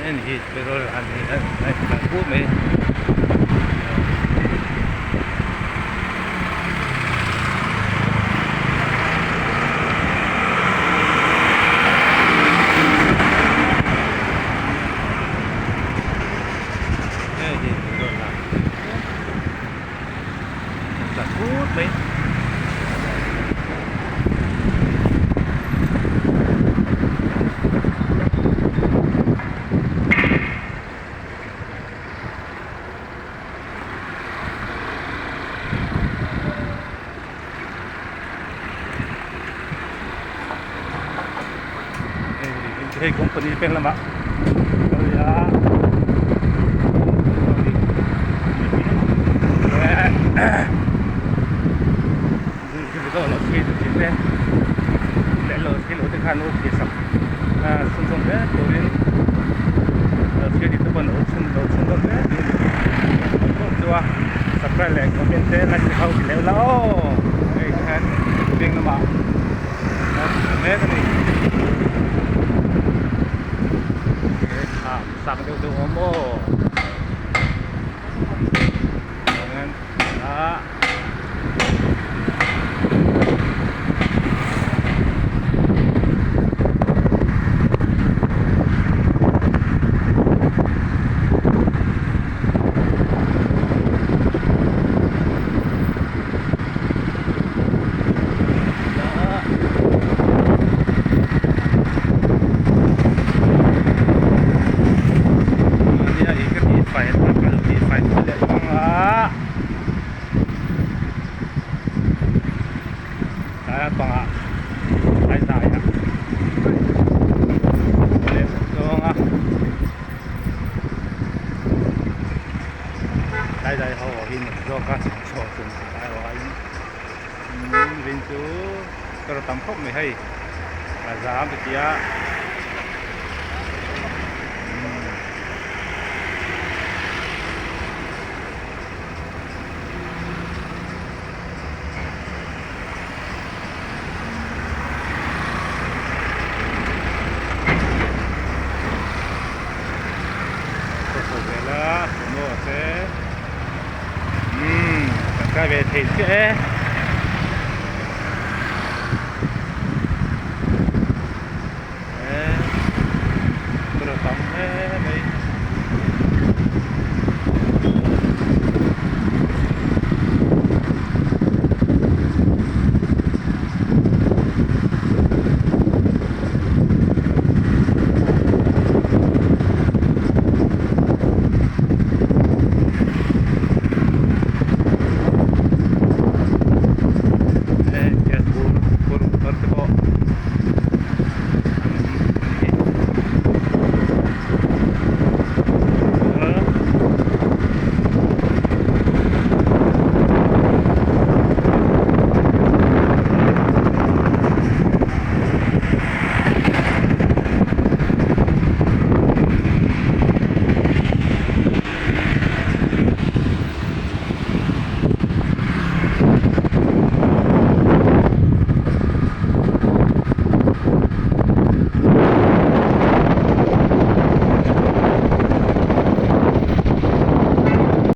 Hei hi petrol a ni a tlan put mai hei hi petrol a tlan put mai. Hei company peng lamah kal leh a chhunzawm hle turin thil ti te pawn lo chhun lo chhunzawm hle turin chu a subscribe leh comment te like te kha ti leuh la aw hei hian beng lamah mek a ni sang deuh deuh awm aw a. Tlai pangah tlai zaiah leh zawng a tlai zai ho hi ni zawk a chhuah tum tlai erawh aiin vin chu ka tam khawp mai hei a zam ti tia. Umm kan kai ve thei chiah e.